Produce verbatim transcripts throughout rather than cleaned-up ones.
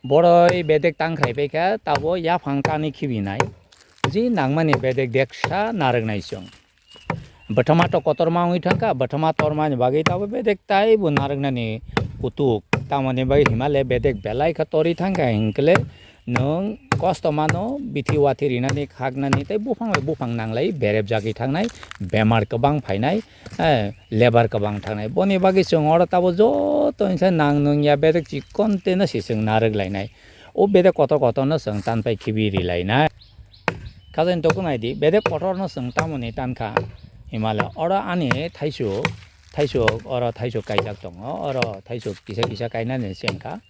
Boroi bedek tangkhrai paikha, tabo yaphang tani khibinai. Ji nangmani bedek deksa narwknai chwng. Bwthwma to kotorma wngwi thangkha, bwthwma tormani bagwi tabo bedek taibo narwknani kutuk. Tamoni bagwi himale bedek belai kha torwi thangkha hinkhe le nwng kosto mano, bithi wathi rinani, khaknani tei buphang bai buphang nanglai berepjagwi thangnai, bemar kwbang phainai, eh, lebar kwbang thangnai. Boni bagwi chwng oro tabo joto hinsa nang nung ya bedek chikon teno se chwng narwk lainai. O bedek kotor kotorno chwng tanpai khibi rilainai. Khajaini tokto naidi, bedek kotorno chwng tamoni tankha himale. Oro ani thaichuk, thaichuk, oro thaichuk kaijak tongo, oro thaichuk kisa kisa kainani se wngkha.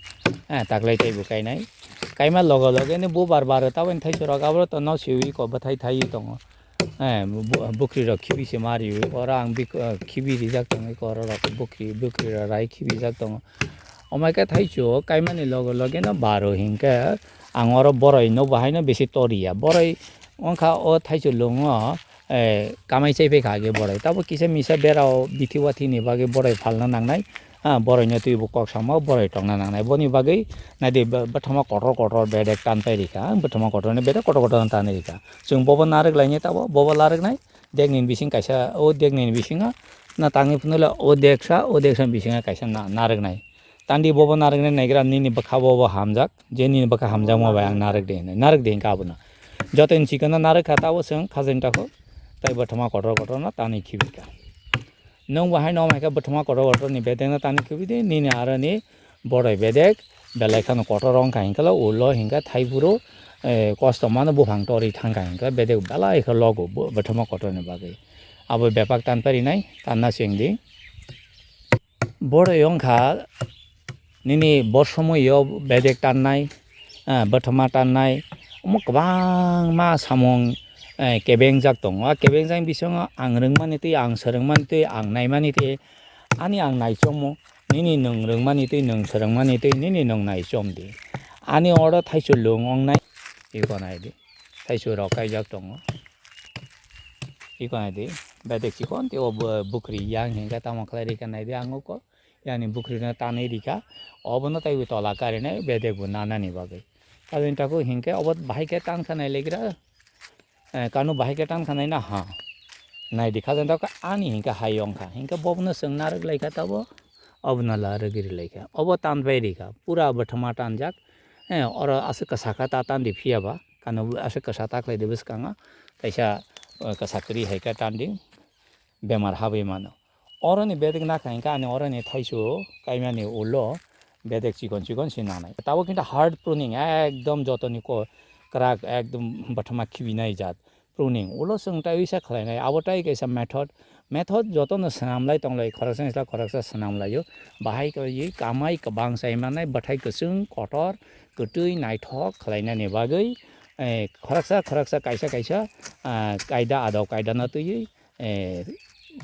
Eh, taklai teibo kainai. Kaima loge loge ni bubar baro taboni thaichuk rok aboro to no siwi ko bwthai thaiwi tongo. Eh, bu-, bukri rok khibi se ma riwi. Oro ang bik-, eh, khibi rijak tongo, eko oro rok bukri, bukri rok rai khibi jak tongo. Omo khe thaichuk kaimani loge loge no baro hinkhe ang oro boroi no bahaino bisi toriya. Boroi wngkha o thaichuk lwngo, eh, kamai chaipai kha age boroi. Tabo kisa misa berao bithi wathi ni bagwi boroi phalna nangnai. Ah, boroi no twibo kok samo boroi tongna nangnai. Boni bagwi naidi bw-, bwthwma kotor kotor bedek tanpai rikha. Bwthwma kotor ni bedek kotor kotor tanwi rikha. Chwng bobo narwk lainai tabo, bobo larwknai. Dekni bising kaisa, o dekni bisingo na tangwi phunula o deksa, o deksa bisingo kaisa na-, narwknai. Tandi bobo narwknai naigra nini bwkha bobo hamjak, je nini bwkha hamjakma bai ang narwk de hinwi, narwk de hinka abono. Joto ni chikon no narwk kha tabo chwng khajani takhuk, tai bwthwma kotor kotor no tanwi khibi kha. Nwng bo haino omo hai khe bwthwma kotor kotor ni bedek no tanwi khibi di, nini aro ni boroi bedek belai kheno kotor wngkha hinkhe ulo hinkhe thaiphuru, eh, kosto mano buphang torwi thangkha hinkhe bedek belai khe logo bo-, bwthwma kotor ni bagwi. Abo bepak tanpai rinai, tanna chengdi. Boroi wngkha nini bo somoio bedek tannai, eh, bwthwma tannai, omo kwbangma samung, eh, kebengjak tongo. A kebengjak bisingo ang rwngmani twi, ang swrwngmani twi, ang naimani twi, ani ang naichommo, nini nwng rwngmani twi, nwng swrwngmani twi, nini nwng naichomdi. Ani oro thaichuk lung wngnai, iko naidi. Thaichuk rok kaijak tongo. Iko naidi, bedek chikon tei o bo-, bukri yang hinkhe tamo khlai rikha naidi ang uko. Yani bukri no tanwi rikha. Obono taibo tola karinai bedek bo nanani bagwi. Aboni takhuk hinkhe obo bahai khe tankha nai legra. Eh, kanu bahai khe tankha nai na ha. Naidi khajani takhuk ani hinkhe hai wngkha. Hinkhe bobono chwng narwk laikha tabo. Obono larwk ri laikha. Obo tanbai rikha. Pura bwthwma tanjak. Eh, oro aswk kwsa kha ta tandi phiya ba. Kanu aswk kwsa ta khlai di bwskango. Kaisa, eh, kwsa kwrwi hai khe tandi. Bemar habwi mano. Oroni bedek nakha hinkhe ani oroni thaichuk kaimani ulo bedek chikon chikon se nanai. Tabo kintu hard pruning, ekdom jotoni ko-, kwrak ekdom bwthwma khibinai jat pruning. Ulo chwng tai uisa khlainai, abo tai kaisa method. Method jotono swnamlai tonglai, khoroksa ni sla khoroksa swnamlaio. Bahai kaiwi kamai kwbang chai manai, bwthai kwchwng, kotor, kwtwi, naithok khlainani bagwi, eh, khoroksa khoroksa kaisa kaisa, ah, kaida adao kaida no twiwi, eh,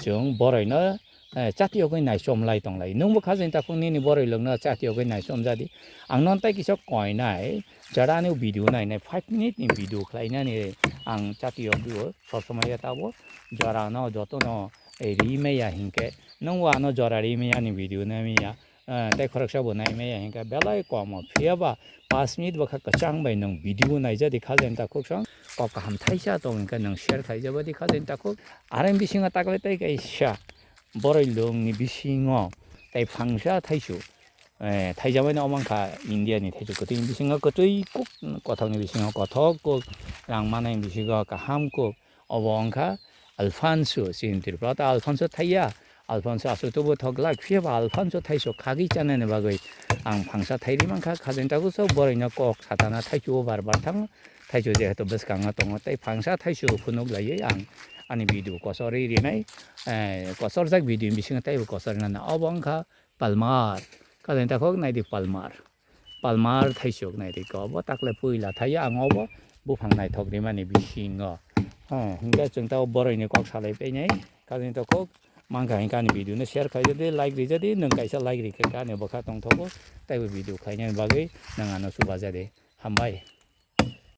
chwng boroi no, eh, chati yogwi naichom lai tong lai. Nwng bo khajani takhuk nini boroi lwng no chati yogwi naichom jadi. Ang non tai kisa koinai, jara ani video nainai five minute ni video khlainani ang chati yogwi o sob somoi ya tabo jara no joto no, eh, ri maya hinkhe nwng bo ano jara ri maya ni video nai maya. Eh, tei khoroksa bo nai maya hinkhe belai kom o. Phiya ba pash minute bwkha kwchang bai nwng video naijadi khajani takhuk song kok kaham thaisa tong hinkhe nwng share khlaijabadi khajani takhuk. Arang bisingo takle tei kaisa boroi lwng ni bisingo tei phangsa thaisu, eh, thaijamani omo wngkha India ni thaisu kwtwi ni bisingo kwtwi kuk, kothok ni bisingo kothok kuk, rang manai ni bisingo kaham kuk. Obo wngkha Alfonso, chini Tripura ta Alfonso thaiya. Alfonso aswk tubu thok glak, phiya ba Alfonso thaisu khagwi chanani bagwi ang phangsa thairi mankha, khajani takhuk sok boroi no kok satana thaisu o bar bar thango, thaisu jehetu bwskango tongo tei phangsa thaisu phunuk laiwi ang ani video kosorwi rinai, eh, kosorjak video bisingo teibo kosornani obo wngkha Palmar, khajani takhuk naidi Palmar. Palmar thaisuk nai rikha obo takle puila thaiya ang obo buphang naithok rimani bisingo. Ho, hinkhe chwng tabo boroi ni kok salai painai. Khajani takhuk mankha hinkhe ani video no share khaijadi, like rijadi, nwng kaisa like rikha ani bwkha tongthogo, taibo video khlainani bagwi nwng ano chubajadi. Hambai.